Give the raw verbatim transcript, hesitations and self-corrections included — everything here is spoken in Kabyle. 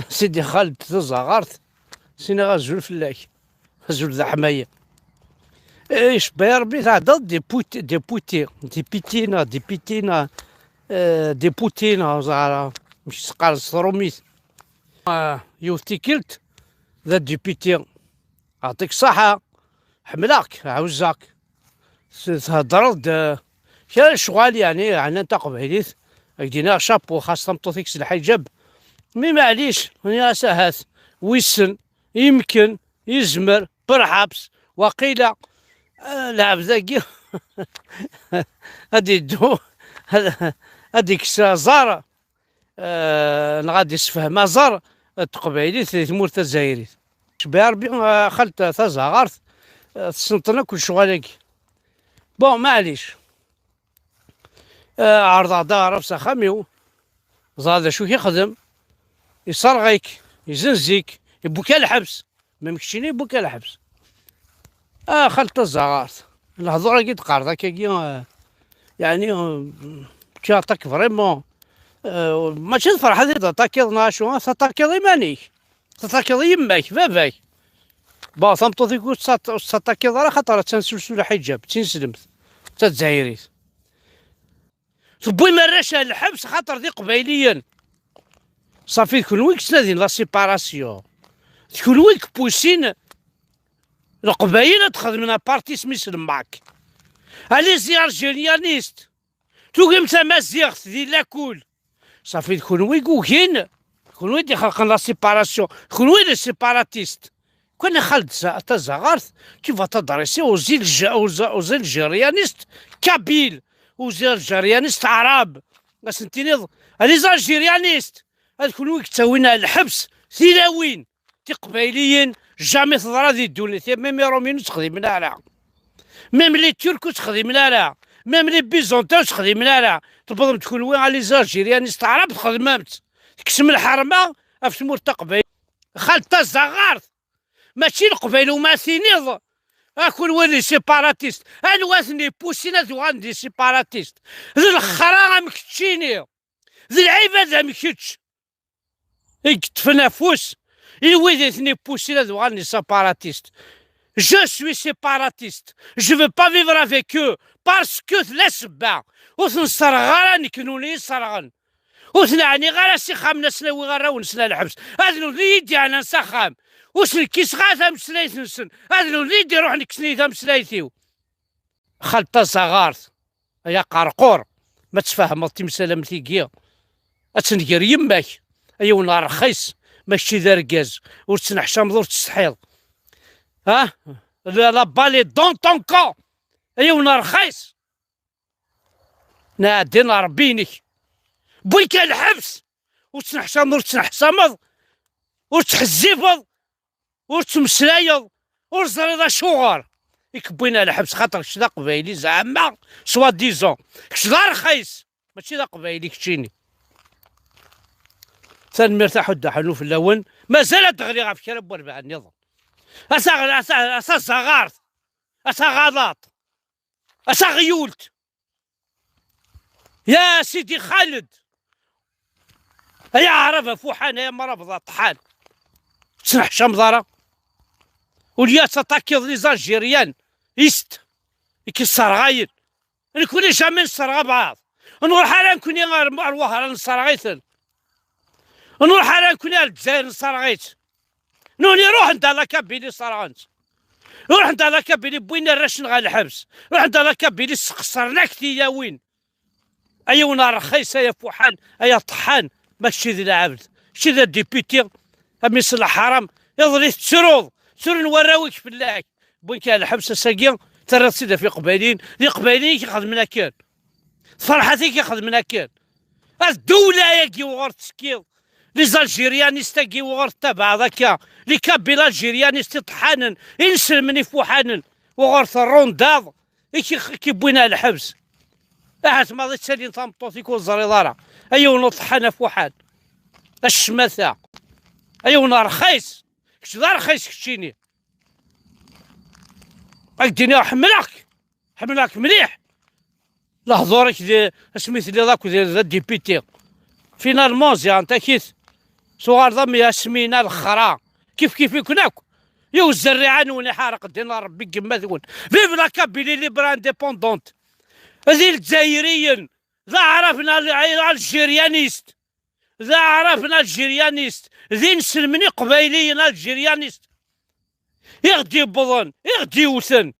Sidi Xaled Tazaɣart, sinaɣ azul fell-ak. Azul d aḥmayi. Eh, icebba ya Rebbi, tɛeddaḍ député, député, député neɣ député neɣ, eh, député neɣ ẓara, mec teqqar s trumit. Ah, yiwet tikkelt, d député. Ɛṭik ṣṣaḥa. Ḥemmleɣ-k, ɛuzzeɣ-k. S-, theddreḍ-d, eh, kra n lecɣal, yeɛni, ɛnan taqbaylit. Ad k-d-iniɣ chapeau, xas tameṭṭut-ik s lḥiǧab. Mi maɛlic, nniɣ-as ahat, wissen, yemken, yezmer, perhaps, waqila, eh, lɛebd-agi ad iddu, ad, ad ikkes aẓar, eh, neɣ ad d-issefhem aẓar n teqbaylit di tmurt tazzayrit. Cebbi Rebbi, eh, xalt Tazaɣart, eh, tessneḍ-ten akk lecɣal-agi. Bon, maɛlic. Eh, ɛerḍeɣ-d aɣrab s axxam-iw, ẓer d acu k-ixdem, iṣerɣ-ik, izenz-ik, iwwi-k ɣer lḥebs. Même keččini iwwi-k ɣer lḥebs. Ah, xalt Tazaɣart. Lehdur-agi d-qqareḍ akkagi, eh, yeɛni, eh, tu attaques vraiment. Eh, mačči d Ferḥat i d-attakiḍ neɣ acu, ah, tattakiḍ iman-ik. Tattakiḍ yemma-k, baba-k. Bon, tameṭṭut-ik ur tt-, ur tt-tattakiḍ ara, xaṭer attan s usu lḥiǧab, d tineslemt, d tazzayrit. Tewwim arrac ar lḥebs xaṭer d iqbayliyen. Ṣafi, d kunwi i yettnadin la séparation. D kunwi i yeppusin Leqbayel ad xedmen aparti s mi s le MAK. Allez-y, algérianistes. Tugim tamaziɣt di lakul. Ṣafi, d kunwi i yugin, d kunwi i d-ixelqen la séparation, d kunwi i d séparatistes. Quand Xaled Tazaɣart, tu vas t'adresser aux îles, aux, aux Algérianistes kabyles, aux Algérianistes arabes. Ad sen-tiniḍ, les Algérianistes, ad kunwi yettawin ar lḥebs, tilawin, tiqbayliyin, jamais teḍra di ddunit. Même les Romains ur ttxedimen ara. Même les Turcs ur ttxedimen ara. Même les Byzantins ur ttxedimen ara. Tewwḍem-d kunwi, a les Algérianistes arabes, txedmem-tt. Tekksem lḥerma ɣef tmurt taqbaylit. Xaled Tazaɣart, mačči Leqbayel umi ad tiniḍ, a kunwi les séparatistes. Anwa ten-ippusin ad uɣalen d séparatistes? D lexra am keččini. D lɛibad am kečč i yeṭṭfen afus i wid i ten-ippusin ad uɣalen d séparatistes. Je suis séparatiste. Je veux pas vivre avec eux parce que tella ssebba. Ur ten-sserɣeɣ ara nekk, nutni i yi-sserɣen. Ur ten-ɛniɣ ara s ixxamen, ad sen-awiɣ arraw-nsen ar lḥebs. Ad nutni i yi-d-yeɛnan s axxam. Ur sen-kkiseɣ ara tameslayt-nsen. Ad nutni i d-iruḥen kksen-iyi tameslayt-iw. Xaled Tazaɣart, ay aqerqur, ma tfehmeḍ timsal am tigi, ad tenger yemma-k, ay yiwen rxis, ma kečči d argaz, ur tettneḥcameḍ, ur tettsetḥiḍ. Ha? La, la balle est dans ton camp, ay yiwen rxis. Nɛeddi n Ṛebbi-inek. Wwin-k ar lḥebs, ur tettneḥcameḍ, ur tettneḥsameḍ, ur tettḥezzibeḍ, ur tettmeslayeḍ, ur teẓriḍ acuɣer i k-wwin ar lḥebs, xaṭer kečč d aqbayli zeɛma, soi-disant. Kečč d arxis, mačči d aqbayli keččini. Tanemmirt a Ḥuddu Ḥannu fell-awen. Mazal ad d-ɣliɣ ɣef kra n werbaɛ nniḍen. A taɣ-, a ta-, a tazaɣart, a taɣalaṭ, a taɣyult. Ya Sidi Xaled, ay aɛrab afuḥan, ay amrabeḍ aṭḥan, ur tettneḥcameḍ ara. Ulya ad taṭakiḍ les Algériens, ist, i k-isserɣayen. Nekni jamais nesserɣ abɛaḍ. Nruḥ ara nekni ar, ar Wehran nesserɣ-iten. Nruḥ ara nekni ar Lezzayer nesserɣ-itt. Nutni ruḥen-d ar la Kabylie sserɣen-tt. Ruḥen-d ar la Kabylie wwin arrac-nneɣ ɣer lḥebs. Ruḥen-d ar la Kabylie sxeṣren-ak tilawin. Ay yiwen rxis, ay afuḥan, ay aṭeḥḥan, ma kečči d lɛebd. Kečči d adipiti, a mmi-s n leḥram, iḍelli tettruḍ, ttren warraw-ik fell-ak. Wwin-k ar lḥebs ass-agi, terriḍ-tt-id ɣef iqbayliyen, d iqbayliyen i k-ixedmen akken. Ferḥat i k-ixedmen akken. A ddewla-agi uɣur tettekkiḍ, les Algérianistes-agi uɣur tettabaɛeḍ akka, les Kabyles Algérianistes iṭeḥḥanen, inselmen ifuḥanen, uɣur terrundaḍ, i k-, i k-iwwin ar lḥebs. Ahat maḍi ttalin tameṭṭut-ik ur teẓriḍ ara. Ay yiwen uṭeḥḥan afuḥan. A ccmata. Ay yiwen rxis. Kečč d arxis keččini. Ad k-d-iniɣ ḥemmleɣ-k. Ḥemmleɣ-k mliḥ. Lehdur-ik di, asmi telliḍ akk d, d adipiti. Finalement, ziɣen takit. Tuɣaleḍ am Yasmina lexra. Kif kif iken akk. Yiw zerriɛa-nwen iḥareq ddin n Ṛebbi n yemma-twen. Vive la Kabylie libre indépendante. D Ilezayriyen. D aɛrab n Al-, Algérianiste. D aɛrab n Algérianiste. D inselmen iqbayliyen Algérianiste. I ɣ-d-yewwḍen, i ɣ-d-yewten.